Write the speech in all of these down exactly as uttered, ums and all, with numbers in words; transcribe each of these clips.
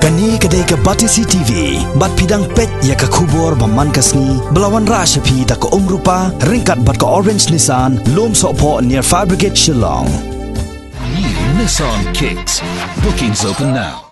Kane ka dei ka Batesi T V, bad phi dang peit ïa ka khubor ba man ka sngi, ba la wanrah sha phi da ka Umrupa, ryngkat bad ka Orange Nissan, Lum Sohphoh near Fire Brigade Shillong. New Nissan Kicks. Bookings open now.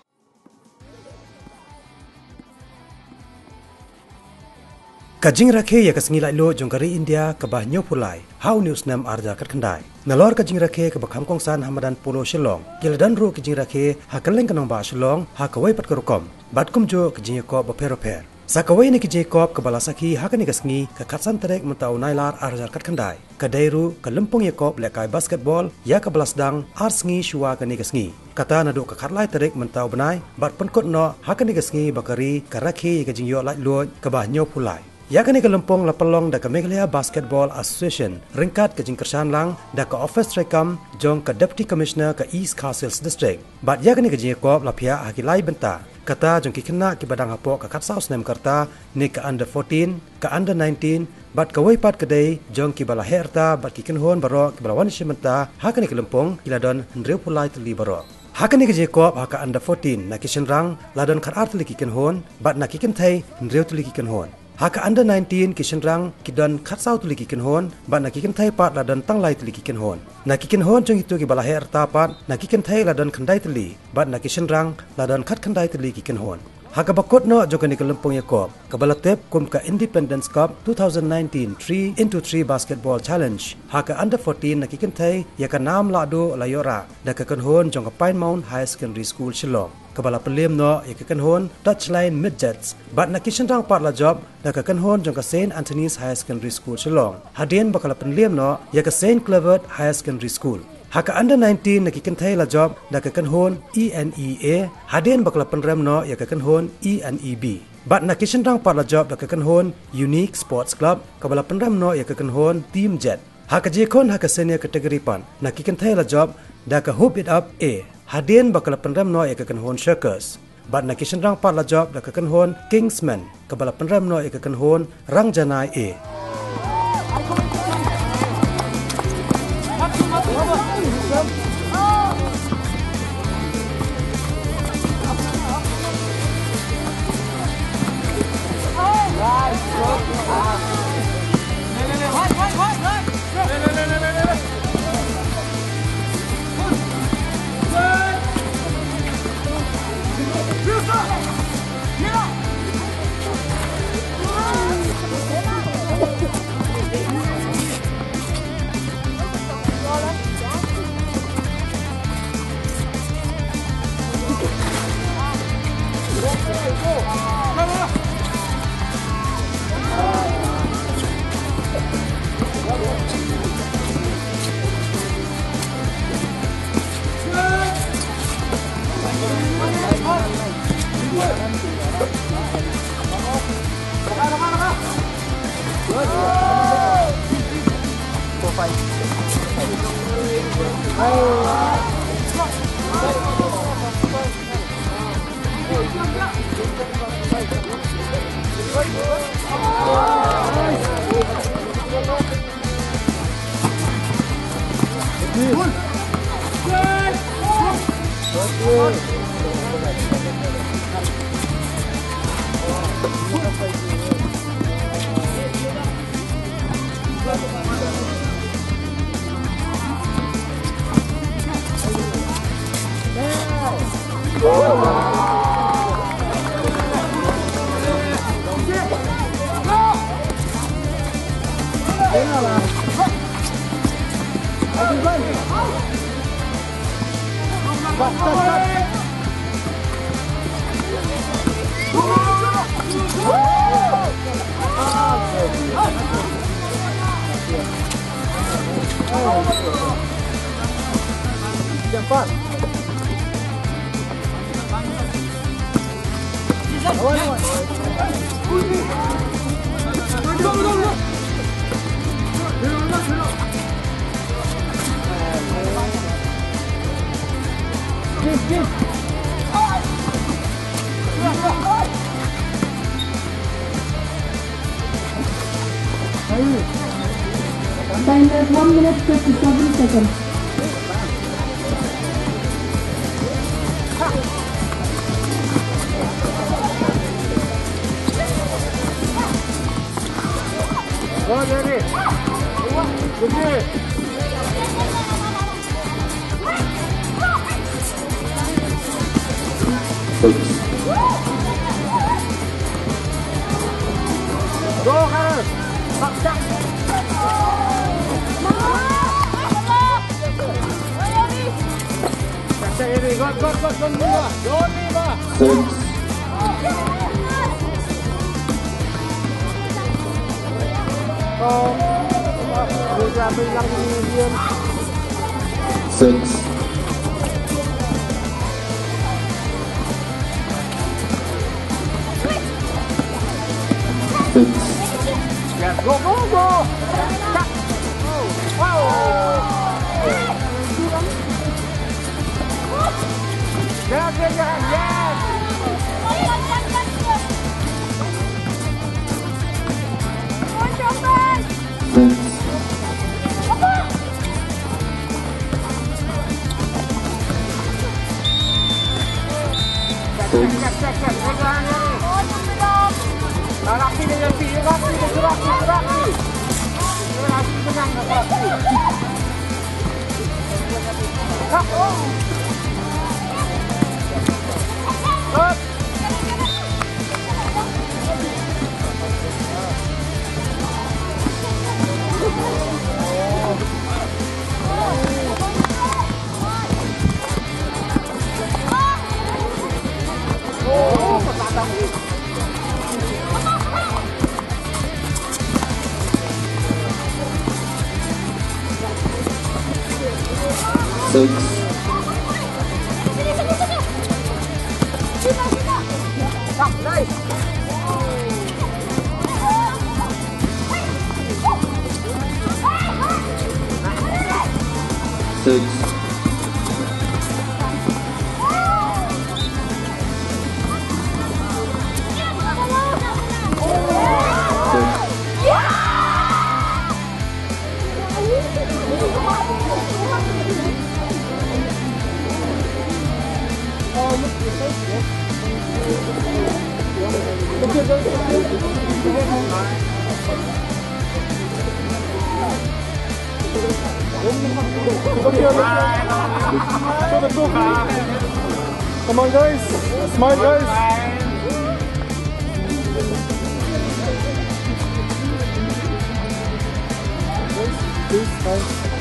Ka jingrakhe ïa ka sngi laitluid jong ka ri India kaba hynñiewphew lai ha une u snem arhajar khatkhyndai. Nalor ka jingrakhe kaba kham kongsan ha madan Polo Shillong, ki la don ruh ki jingrakhe ha kylleng ka nongbah Shillong ha kawei pat ka rukom, bad kumjuh ka jingïakop bapher bapher. Sa kawei na ki jingïakop kaba la sakhi ha kane ka sngi, ka khatsan tarik mynta u Nailar arhajar khatkhyndai, ka dei ruh ka lympung ïakop lehkai basketball ïa kaba la sdang ar sngi shuwa kane ka sngi, kata naduh ka khatlai tarik mynta u bnai, bad pynkut noh ha kane ka sngi ba ka ri ka rakhe ïa ka jingïoh laitluid kaba hynñiewphew lai. Ïa kane ka lympung la pynlong da ka Meghalaya Basketball Association ryngkat ka jingkyrshan lang da ka ophis treikam jong ka Deputy Commissioner ka East Khasi Hills District. Bad ïa kane ka jingïakop la phiah ha ki lai bynta, kata jong ki khynnah kiba dang hapoh ka khatsaw snem ka rta, ne ka under fourteen, ka under nineteen, bad kawei pat ka dei jong kiba la heh rta bad ki kynhun baroh kiba la wan shim bynta ha kane ka lympung, ki la don hynriewphew lai tylli baroh. Ha kane ka jingïakop ha ka under fourteen, na ki shynrang la don khatar tylli ki kynhun, bad na ki kynthei hynriew tylli ki kynhun. Ha ka under nineteen, ki shynrang ki don khatsaw tylli ki kynhun, bad na ki kynthei pat la don tang lai tylli ki kynhun. Na ki kynhun jong kito kiba la heh rta pat, na ki kynthei la don khyndai tylli, bad na ki shynrang la don khatkhyndai tylli ki kynhun. Ha kaba kut noh jong kane ka lympung ïakop, kaba la tip kum ka Independence Cup two thousand nineteen three into three Basketball Challenge, ha ka under fourteen na ki kynthei ïa ka nam lahduh la ïoh rah da ka kynhun jong ka Pine Mount Higher Secondary School Shillong, kaba la pynliem noh ïa ka kynhun Touchline Midgets. Bad na ki shynrang pat la jop da ka kynhun jong ka Saint Anthony's Higher Secondary School Shillong, hadien ba ka la pynliem noh ïa ka Saint Clevet Higher Secondary School. Ha ka under nineteen na ki kynthei la jop da ka kynhun E N E A, hadien ba ka la pynrem noh ïa ka kynhun E N E B. Bad na ki shynrang pat la jop da ka kynhun Unique Sports Club, kaba la pynrem noh ïa ka kynhun Team Jet. Ha ka jingïakhun ha ka senior category pat, na ki kynthei la jop da ka Hoop It Up A, hadien ba ka la pynrem noh ïa ka kynhun Shirkers. Bad na ki shynrang pat la jop da ka kynhun Kingsmen, kaba la pynrem noh ïa ka kynhun Rangjanai A. Time is one minute fifty-seven seconds. Ready. Ready. Go, Carol. Back, back. Back, back, Eri. Go, go, go, go, go. Go, Eri, go. Six. Six. Six. Yes, go, go, go. Wow. Yes, yes, yes, yes. Six. Six. Six. Six. Six. Come on, guys. Smile, guys. Please, guys.